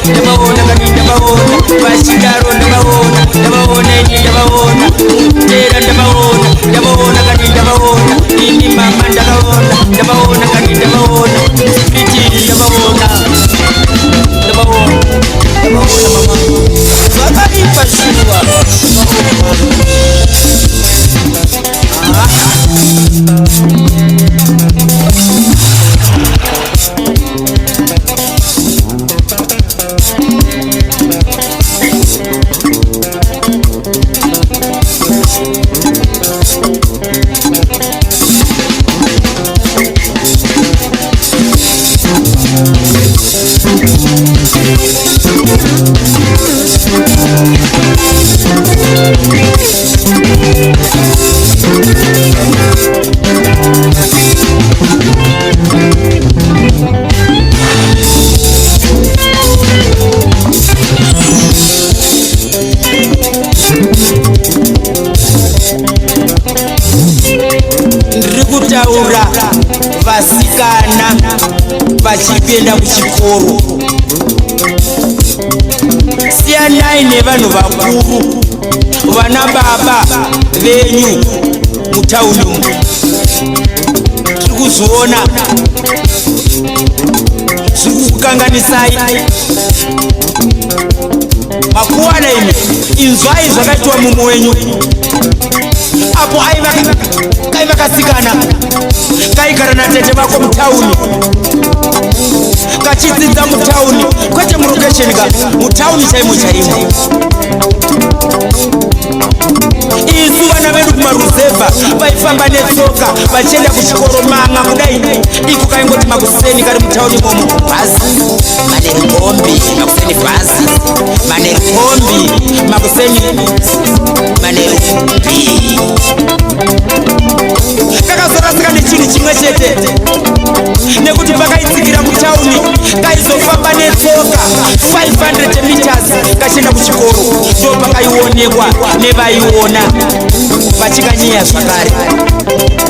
Ndavaona kani, ndavaona vachidaro, ndavaona, ndavaona ini, ndavaona tera, ndavaona, ndavaona kani, ndavaona ini, mama, ndakaona, ndavaona kani, ndavaona street, ndavaona, ndavaona, ndavaona mama, zvakaipa shuwa. Ndiri kutaura vasikana vachiri kuenda kuchikoro, siyanai nevanhu vakuru, vana baba venyu mutauni umu. Tiri kuzviona zviri kukukanganisai makuwana. Imi inzwai zvakaitwa mumwe wenyu apo aiva kaiva kasikana kaigara natete vako mutauni, kachidzidza mutauni, kwete murokesheni ka, mutauni chaimo chaimo. Isu vana vedu kumaruzevha vaifamba netsoka vachienda kuchikoro, manga kudai iko kaingoti makuseni kari mutauni momo, bhazi, manheru kombi, makuseni bhazi, manheru kombi, makuseni, manheru bi. Kakazorasika nechinhu chimwe chete, nekuti pakaitsikira mutauni kaizofamba netsoka 500 meters kachienda kuchikoro, ndo pakaionekwa nevaiona vachikanyeya zvakare.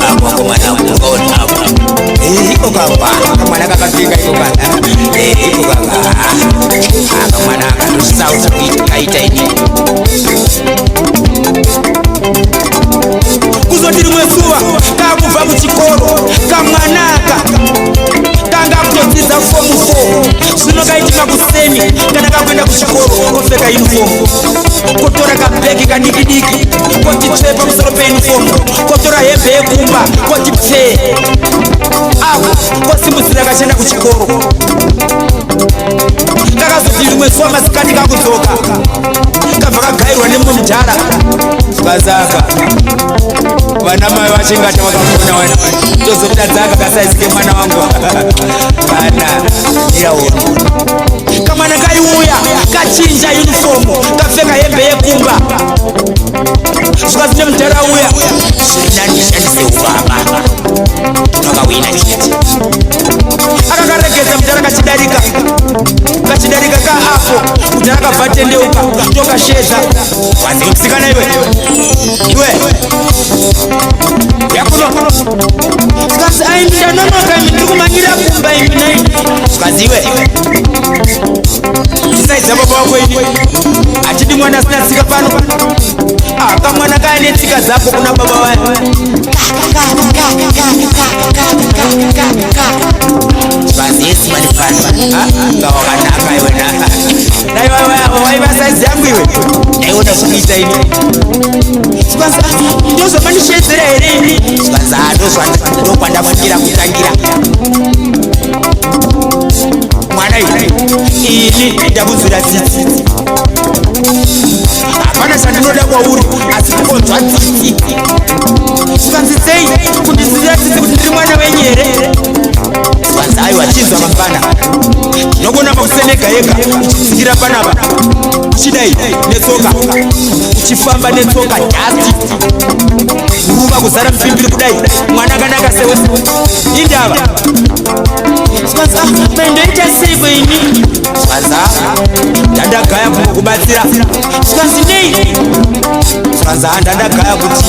Akomana, ukaona apa iko kapa kamwana kakapfeka iko kana iko kaka kamwana akatosauta kaita ini. Kuzoti rimwe zuva kakubva kuchikoro, kamwanaka kanga kutodzidza Form 4 zvino, kaiti makuseni kana kakuenda kuchikoro kopfeka uniform, kotora kabhegi kadiki diki, koti tsve pamusoro peuniform, kotora hembe yekumba, koti pfee apo, kosimudzira kachienda kuchikoro. Kakazoti rimwe zuva masikati kakudzoka, kabva kagairwa nemumwe mudhara kazaka. Vana mai vachingata vakafona wana tozotadzaka kasaizi kemwana wangu ana iraona. Kamwana kaiuya kachinja uniform, kapfeka hembe yekumba. Zvikazi nemudhara uya, "Zvirinandishandise ubaba, tinokawina chete." Akakaregedza mudhara kachidarika, kachidarika kaapo, mudhara kabva tendeuka, tokashedza wanzi, "Musikana iwe, iwe yakuno." Zvikanzi, "Ai, ndanonoka imi, ndiri kumanyira kumba imi nai." Zvikanzi, "Iwe, tisaidza baba wako ini, hatidi mwana asina tsika pano." Kamwana kaya netsika dzako kuna baba vayo. Zvikanzi, "Yes, manifana nga wakanaka iwe na dai waiva saizi yangu iwe, ndaiona zvikuita ini." Zvikanzi, "Ndozvamandishedzera here ini?" Zvikanzi, "Ndokwandafungira kutangira mwana iwe. Ini ndakunzwira tsitsi, hapana chandinoda kwauri asi kungonzwa tsitsi." Zvikanzi, "Sei kundinzwira tsitsi? Kuti ndiri mwana wenyu here?" Zvikanzi, "Aiwa, chinzwa mafana, ndinogona makusenega yega uchitsikira panapa, uchidai netsoka, uchifamba netsoka, dust guruva kuzara mupimbiri kudai, mwana akanaka sewe, indava?" Zvikanzi, "Ndoita seiko ini?" Zvikanzi, "Ndandagaya kubatsira." Zvikanzi, "Nei?" Zvikanzi, "Ndandagaya kuti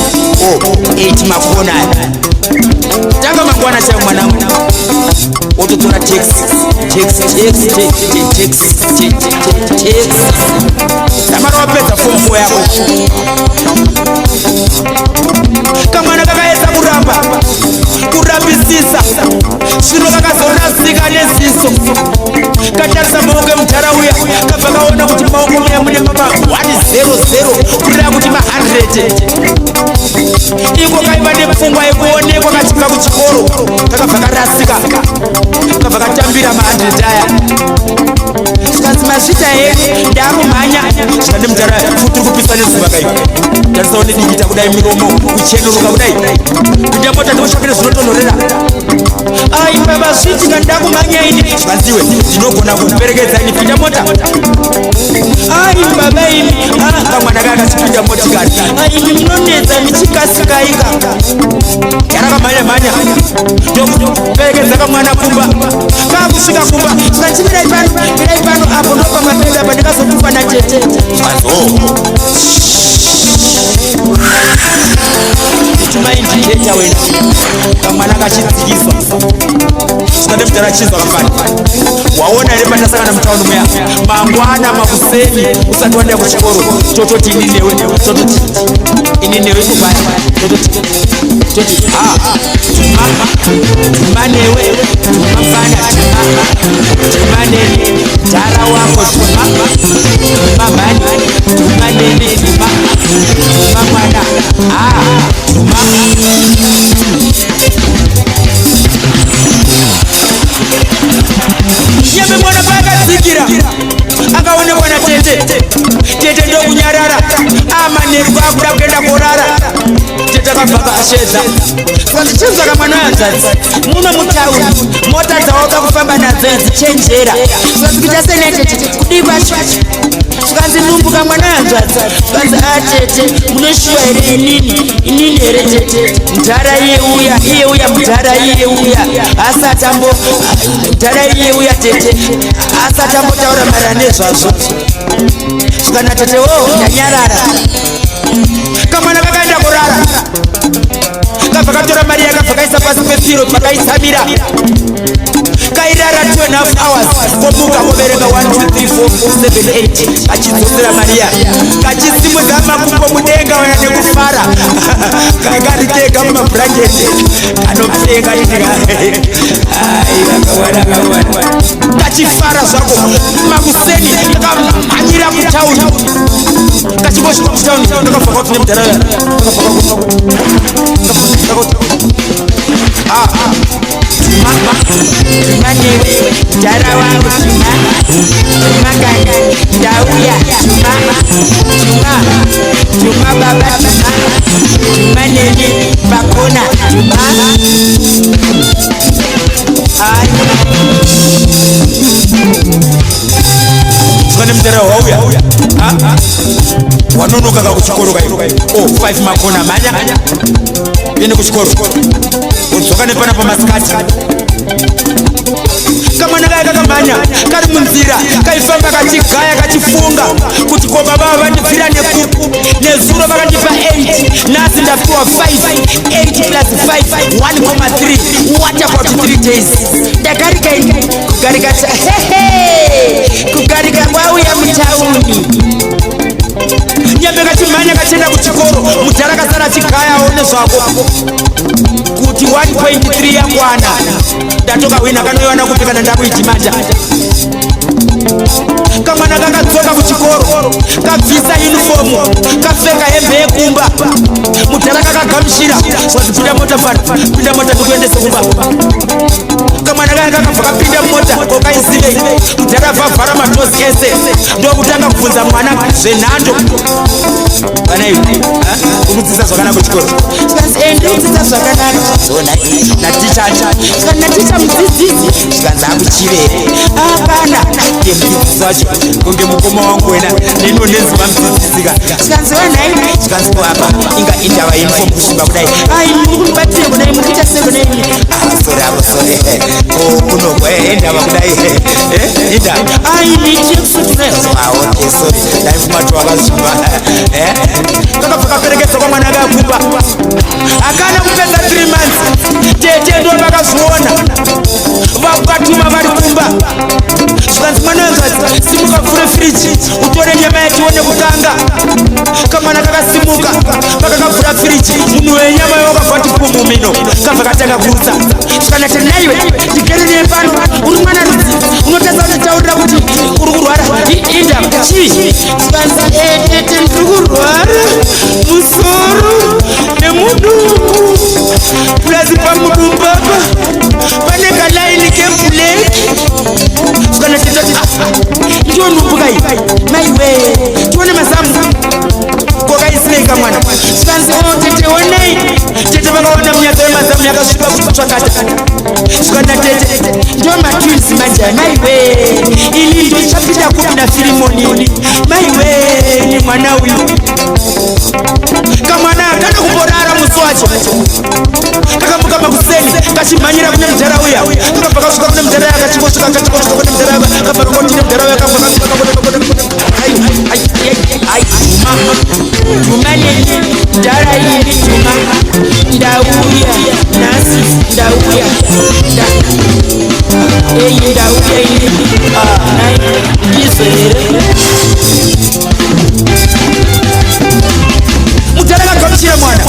o 8 makona aya." Tanga mangwana chaiwo mwanangu, wototora taxi, taxi, taxi, taxi, taxi, tamara wapedza form 4 yako. Kamwana kakaedza kuramba, kurambisisa, zvino kakazorasika neziso. Katarisa maoko emudhara uya, kabva kaona kuti maoko muya mune mama 100, kureva kuti ma100. Iko kaiva nepfungwa yekuonekwa kachibva kuchikoro. Kakabva karasika, kabva katambira ma100 aya. Zvikanzi, "Mazvita here, ndakumhanya." Zvikandi, "Mudhara, futi uri kupiswa nezuva kai, tarisawo nedikita kudai, miromo kuchenuruka kudai. Pinda mota ndikutsvakire zvinotonhorera." "Ai baba, zvitika, ndakumhanya ini." Zvikanziwe, "Ndinogona kukuperekedza ini, pinda mota." "Ai baba imi." Kamwana kaya kachipinda motikari. "Imi munonetsa, michikasikaika." Yarakamhanya mhanya ndokuperekedza kamwana kumba. Kakusvika kumba, zvikanzi, "Mirai pano, mirai pano, apo ndopamapenda apa, ndikazotukwa natete." Zvikanzi, "Oh, tumaindiketa wena." Kamwana kachidzikiswa. Zvikati, "Mudhara, chinzwa kafani, waona here patasangana mutauni muya? Mangwana makuseni usati waenda kuchikoro, tototi ini newe, tototi ini newe ikopaya, tototi toti ha tuma tuma newe, tuma mfana, tuma tuma neni, dhara wako, tuma tuma mhani, tuma neni, tuma tuma mwana, ah, tuma." Nyambe mwana paakadzikira, akaonekwa natete. Tete ndokunyarara. Amanheru akuda kuenda korara, tete akabva kashedza. Kanzi, "Chinzwaka mwana wehanzvadzi, muno mutauni mota dzawauda kufamba nadzo dzichenjera." Zvikanzi, "Kuita senetete, kudii kwacho?" Zvikanzi, "Numbuka mwana wehanzvadzi." Zvikanzi, "Atete, munoshuwa here inini, inini here tete? Mudhara iye uya, iye uya, mudhara iye uya asati ambo, mudhara iye uya tete, asati ambotaura mara nezvazvo." Zvikana, "Tete wo, ndanyarara." Kamwana kakaenda kurara, kabva katora mari, yakabva kaisa pasi pepiro pakaitsamira. Kairara 2.5 hours, komuka, koverenga 1 2 3 4 7 8, achidzosera mariya, kachisimudza makumbo mudenga waya nekufara. Kari kega mumabhurangeti, kanopfeka. Kachifara zvako. Makuseni kakamhanyira kutauni. Kachingosvika kutauni, kakabva kwati nemudhara, ah, tuma tuma newe, dhara wangu, tuma tuma kana ndauya, tuma tuma tuma baba, tuma tuma neni pakona, tuma. Ai, saka nemudhara wauya wanonoka kakuchikoro kai. O 5 makona, mhanya ende kuchikoro, udzoka nepana pamasikati. Kamwana kaya kakamhanya. Kari munzira kaifamba kachigaya, kachifunga kuti, "Ko baba vandibvira nekuku? Nezuro vakandipa 8, nhasi ndapiwa 5. 8 plus 5, 1,3. What about 3 days? Ndagarika ini kugarika, hehe, kugarika kwauya mutauni." Nyambe kachimhanya kachienda kuchikoro, mudhara kasara achigayawo nezvako kuti 1.3 yakwana, ndatokahwina, kanoiwana kupi kana ndakuitimanja? Kamwana kakadzoka kuchikoro, kabvisa yunifomu, kapfeka hembe yekumba. Mudhara kakagamuchira, zvanzi, "Pinda mota fana, pinda mota ndikuendese kumba." Kamwana kaya kakabva kapinda mumota. Kokaizivei? Mudhara vavhara madoors ese, ndokutanga kubvunza mwana zvenhando. "Vana iwe, ukudzidza zvakanaka kuchikoro?" Zvikanzi, "Ndikudzidza zvakanaka." "Zona naticha?" Zvikanzi, "Naticha mudzidzisi." Zvikanzi, "Akuchivere hapana ye mudzidzisi wacho kunge mukoma wangu wena, neniwo nenziva mudzidzisika." Zvikanzi, "Wanhai?" Zvikanzi, "Apa inga indava uniform kusvimba kudai. Ai, muri kunibatire kudai, muri kuita sei kudai? Sorry avo, sorry, kunogwa indava kudai, inda ai miti yekusutura." "Okay, sorry, ndaifuma wakazvimba." Kakabva kaperekedzwa kwamwana akakumba. Akana kupedza 3 months. Tete ndo vakazviona, vakatuma vari kumba. Zvikanzi, "Mwana wenzwadzi, simuka, pfure firiji, utore nyama yatione kukanga." Kamwana kakasimuka, pakakavhura firiji, munhu wenyama wakabva ti pumumino, kabva katanga kurutsa. Zvikanati, "Naiwe, ndigere newe pano, uri mwana rudzi unotasa kunditaurira kuti uri kurwara? Indaba chii?" Zvikanzi, "Tete, ndiri kurwara musoro nemudumbu, plus pamudumbu apa pane kalaini keblack." Zvikanati, "Tati, ndiyo nhumbu kai? Maiwe, tione mazamu kokaisirei kamwana." Zvikanzi, "O tete, onei." Tete vakaona munyatso wemazamu yakasviba kutsvakata. Zvikana, "Tete, ndo matwins manje. Maiwe, ini ndochapinda kupi naFirimoni? Maiwe, ni mwana uyu." Kamwana kana kumborara musi wacho. Kakamuka makuseni, kachimhanyira kune mudhara uya. Kakabva kasvika kune mudhara, kachingosvika, kachingosvika kune mudhara, kabva kakoti mudhara uya, kabva. Ai, dhuma, dhuma neni, mudhara ini, dhuma, ndauya nhasi, ndauya, ei, ndauya ini. Nai, ndizvo here? Mudhara kagamuchira mwana.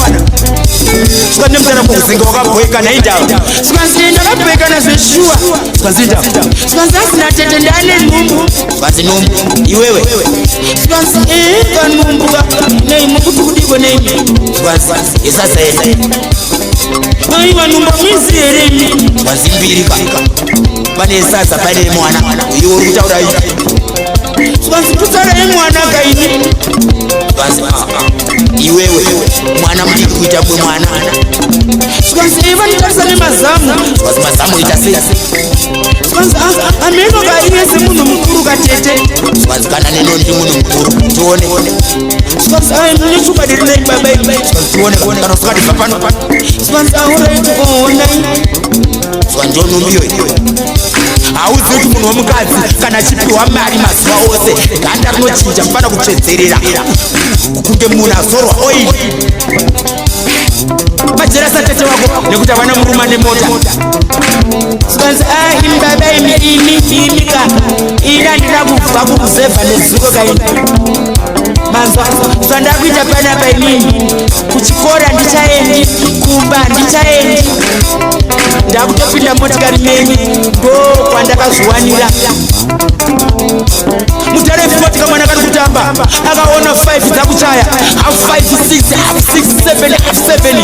Svika nemudhara, muzinga wakabhoekana, indava? Zvikanzi, "Ndakabhoekana zveshuwa." Zvikanzi, "Indava?" Zvikanzi, "Asina tete, ndane nhumbu." Zvikanzi, "Nhumbu iwewe?" Zvikanzi, "Ee, kanhumbu ka. Nei mukuti kudiko neimi?" Zvikanzi, "Isaza enda." "Aiwa, nhumbu muizi here imi?" Zvikanzi, "Mbiri ka, pane sadza, pane mwana. Iwe uri kutaura ii?" Zvikanzi, "Kutaura mwana kaini." Zvikanzi, "Ah, ah, iwewe mwana mudiki kuita mwe mwana?" Zvikanzi, "Ee, vanotarisa nemazamu." Zvikanzi, "Mazamu ita sei?" Zvikanzi, "Ameno kaiye semunhu mukuru katete." Zvikanzi, "Kana neno ndiri munhu mukuru, tione." Zvikanzi, "Ai, mune chokwadi rinei baba?" Zvikanzi, "Tione kana usingati bva pano." Zvikanzi, "Alright, onai." Zvikanzi, "Ndonhumbu iyoyi." Hauzivi kuti munhu wemukadzi kana achipiwa mari mazuva ose, ganda rinochinja, mufana kutsvedzerera kunge munhu azorwa oil. Majerasa tete wako nekuti havana murume ane mota. Zvikanzi, "A, imi baba, imi, imi, imi ka, ini handina kubva kuruzevha nezuro kaini. Manzwa zvandakuita panapa? Inini kuchikora ndichaendi, kumba handichaendi, ndakutopinda motikari menyu, ndo kwandakazviwanira." Mudhara motika, mwana kari kutamba, akaona 5 dzakuchaya, half 5, 6, half 6, 7, half 7.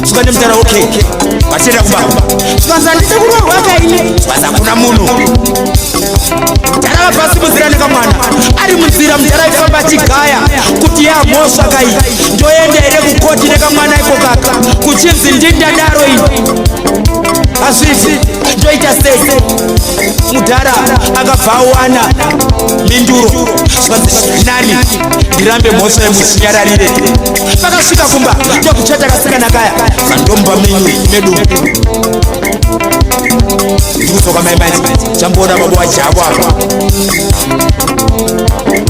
Svika nemudhara, "Okay, vachienda kumba." Zvikanzi, "Handisi kurohwa kaini." Zvikanzi, "Hakuna munhu." Mudhara vapasimudzira nekamwana. Ari munzira, mudhara aifamba achigaya kuti yamhosva kai, ndoenda here kukoti nekamwana iko kaka, kuchinzi ndindadaro ini? Hazviti, ndoita sei? Mudhara akabva awana minduro. Zvikanzi, "Nani ndirambe mhosva yemuchinyararire." Vakasvika kumba, ndokuchata kasikana kaya. Zandomba menyu medu, ndikudzoka mai manje, chamboona baba wajavo apa.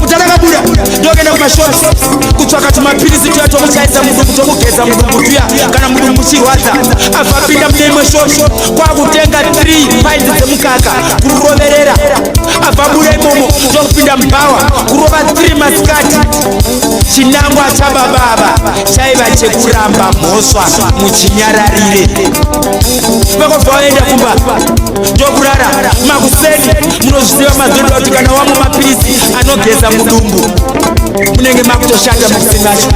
Mudhara kabuda, ndokuenda kumashops kutsvaka tumapirisi tuya tokuchaisa mudumbu, tokugeza mudumbu tuya kana mudumbu uchirwadza. Abva apinda mune imwe shop, kwakutenga 3 pints dzemukaka, kururoverera. Abva buda imomo, ndokupinda mubhawa, kurova 3 masikati. Chinangwa chabababa chaiva chekuramba mhosva muchinyararire. Vakobva vaenda kumba, ndokurara. Makuseni, munozviziva mazoda kuti kana wamwa mapirisi anogeza mudumbu, munenge makutoshanda makuseni acho.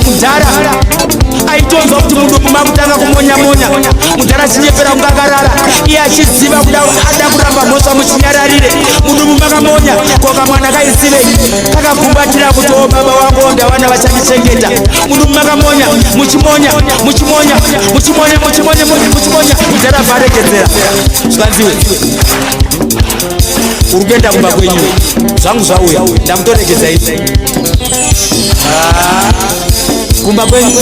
Mudhara aitonzwa kuti mudumbu makutanga kumonya-monya. Mudhara achinyepera kunge akarara, iye achiziva kuda ada kuramba mhosva muchinyararire. Mudumbu makamonya, koka mwana kaisivei kakagumbatira kuti, "O baba wangu, ndavana vachandichengeta." Mudumbu makamonya, muchimonya, muchimonya, muchimonya, muchimonya, muchimonya. Mudhara abva aregedzera. Zvikanziwe, "Uri kuenda kumba kwenyu, zvangu zvauya, ndakutoregedza izvi kumba kwenyu."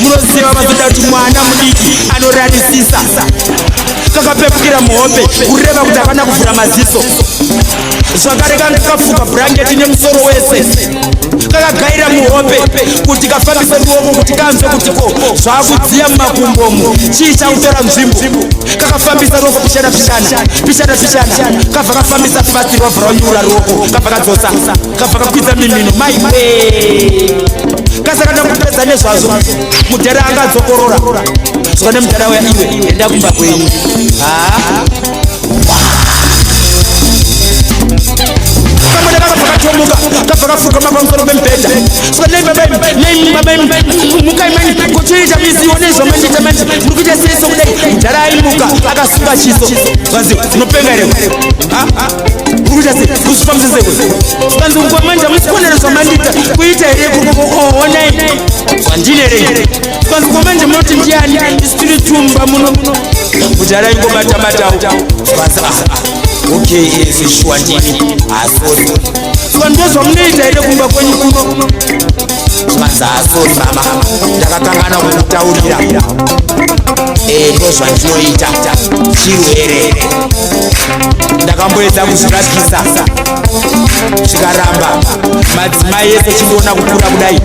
Munoziva mazoda kuti mwana mudiki anorarisisa. Kakapepukira muhope, kureva kuti hakana kuvhura maziso zvakare. Kanga kafuka bhurangeti nemusoro wese, kakagaira muhope kuti kafambise ruoko kuti kanzwe kuti ko zvaakudziya mumakumbomu, chii chakutora nzvimbo. Kakafambisa ruoko pishana pishana pishana pishana, kabva kafambisa fast, rwabva rwanyura ruoko, kabva kadzosa, kabva kakwidza mimino. Maiwe, kasakada kupedza nezvazvo. Mudhara angadzokorora zvika nemudhara uya: "Iwe, enda kumba kwenyu." Ha, kamwana kakabva katomuka, kabva kafugama pamusoro pemubhedha. Saka nei baba, nei baba, mukai mani, kuchiita misiwo nezvamandiita manje, muri kuita sei sokudai? Mudhara aimuka akasunga chiso. Zvanzi, "Unopenga here? Uri kuita sei? Kuzvifambisa sei?" Zvanzi, "Kwamanje hamusikonera zvamandiita kuita here? Onai zvandine rei." Zvanzi, "Kwamanje munoti ndiani? Isu tiri tumba muno." Mudhara aingobata-batawo. Zvanzi, "Okay, sure, ndini, sorry." Saka ndozvamunoita here kumba kwenyu kuno? Zvanzi, "Sorry mama, ndakakangana kukutaurira. Ndozvandinoita, chirwere. Ndakamboedza kuzvirapisa zvikaramba. Madzimai ese chindiona kukura kudai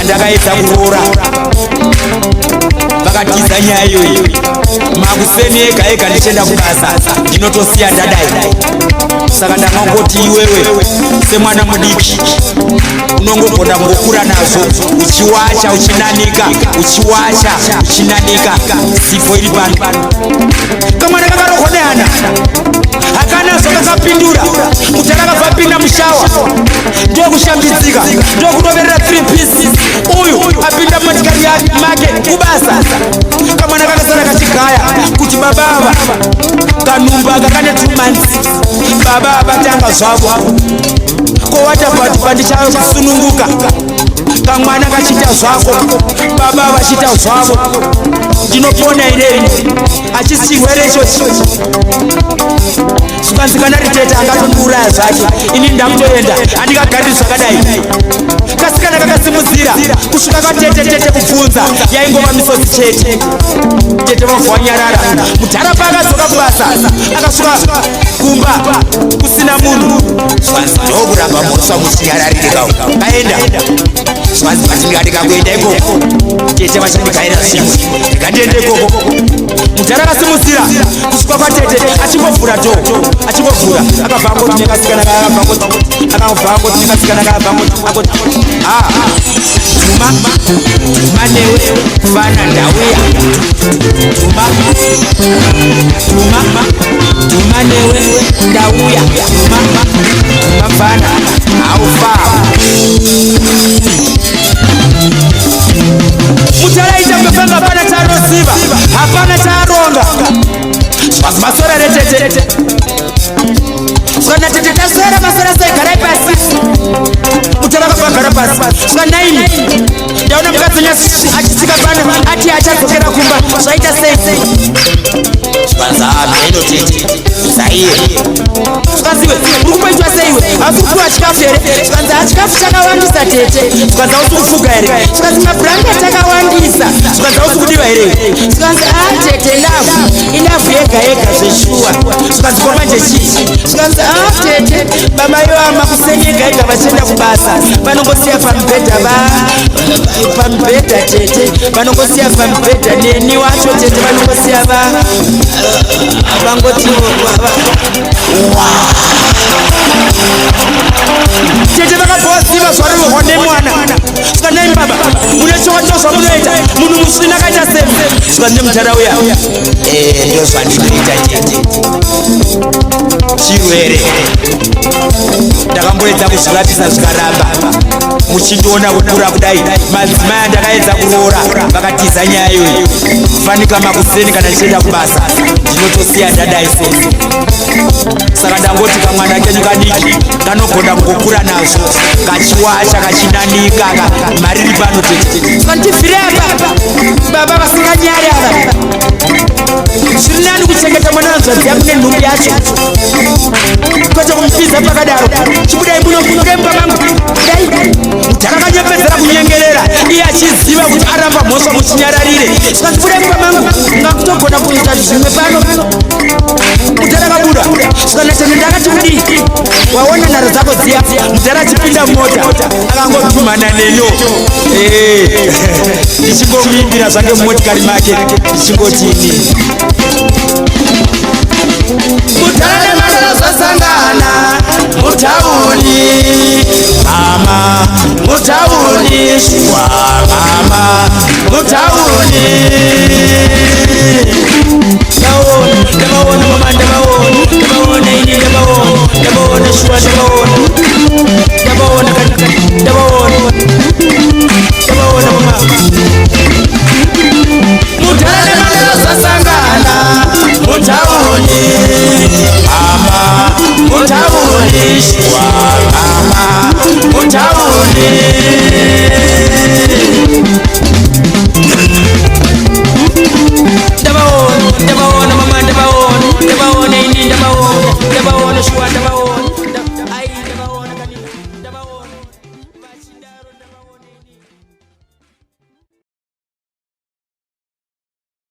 andakaedza kuroora vakatiza nyaya iyoyi. Makuseni ega ega ndichienda kubasa ndinotosiya ndadai. Saka ndangangoti iwewe semwana mudiki unongogona kungokura nazvo, uchiwacha uchinanika, uchiwacha uchinanika. Sipo iri pano." Kamwana kakarohwa nehana, hakana zvakakapindura. Mudhara akabva apinda mushower, ndokushambidzika, ndokuroverera 3 piece. Uyu apinda mumatikari make kubasa. Kamwana kakasara kachigaya kuti baba ava, kanumba kakane 2 months, baba ava tanga zvavo kowata pati pandichasununguka. Kamwana kachiita zvako, baba vachiita zvavo, ndinopona irei? Hachisi chirwere ichochi? Zvikanzi, kana ritete angatondiuraya zvake, ini ndakutoenda, handingagari zvakadai. Kasikana kakasimudzira kusvika katete. Tete kubvunza yaingova misodzi chete. Tete vabva wanyarara. Mudhara paakadzoka kubasa, akasvika kumba kusina munhu. Zvanzi, "Ndokuramba mhosva muchinyararire kau kaenda." Zvanzi, "Bati ndikadika kuenda ikoko, tete vachandigaira zvimwe. Ndikandiende ikoko." Mudhara akasimudzira kusvika kwatete, achingovhura door, achingovhura, akabva angoti nekasikana, akabva angoti nekasikana, akabva angoti, "Ha, Dhuma, Dhuma, newe fana, ndauya. Dhuma, Dhuma, Dhuma, newe ndauya. Dhuma, Dhuma, fana, haufa." Mutaraita kungefanga hapana chaanoziva, hapana chaaronga. Maswera retete? Saka tete, "Taswera, maswera sei? Garai pasi." Mutara akabva agara pasi. "Saka naini, ndaona mukadzi nyasi achisvika pano ati achadzokera kumba, zvaita sei?" Zvanzi, "Mheno tete, zaiye." Zvikanziwe, "Uri kumboitwa seiwe? Hausi kupiwa chikafu here?" Zvikanzi, "Hachikafu chakawandisa tete." Zvikanzi, "Hausi kufuga here?" Zvikanzi, "Mabhurangeti akawandisa." Zvikanzi, "Hausi kudiwa here?" Zvikanzi, "A tete, love ilove yega yega zveshuwa." Zvikanzi, "Kwamanje chii?" Zvikanzi, "A tete, baba ivama kuseni yega yega vachienda kubasa vanongosiya pamubhedha, va pamubhedha tete, vanongosiya pamubhedha. Neni wacho tete, vanongosiya va vangoti wa." Tete vakabva zvarohwa nemwana. Saka, "Nai baba, mune chokwadi zvamunoita? Munhu musvina akaita sei?" Saka nemudhara uya, "Ndo zvandinoita tete, chirwere. Ndakamboedza kuzvirapisa zvikaramba. Muchindiona kukura kudai, madzimai andakaedza kuroora vakatiza nyaya iyoyi. Fanika makuseni kana ndichienda kubasa ndinotosiya ndadai so. Saka ndangoti kamwana kenyu kadiki kanogona kungokura nazvo, kachiwacha kachinanika. Mari iri pano tete." Saka, "Ndibvire apa, baba vasinganyari ava. Zviri nani kuchengeta mwana wanzvadzi yako nenhumbi yacho kwete kumupidza pakadaro. Chibudai muno, budai mumba mangu, dai." Mudhara akanyepedzera kunyengerera. Iye achiziva kuti aramba mhosva muchinyararire. Zvikanzi, "Budai mumba mangu, ngakutogona kuita zvimwe pano." Mudhara akabuda. Zvikanatani, "Ndakati kudii? Waona nharo dzako dziya." Mudhara achipinda mumota, akangotumhana neno. Ndichingomuimbira zvake mumotikari make, ndichingotini: Mudhara nemhandara zvasangana mutauni, mama, mutauni, shuwa, mama, mutauni. Ndaona, ndavaona, mama, ndavaona, ndavaona ini, ndavaona, ndavaona shuwa, ndavaona, ndavaona kani, ndavaona, ndavaona, mama. Mudhara nemhandara zvasangana mutauni, mama, mutauni, shuwa, mama, mutauni.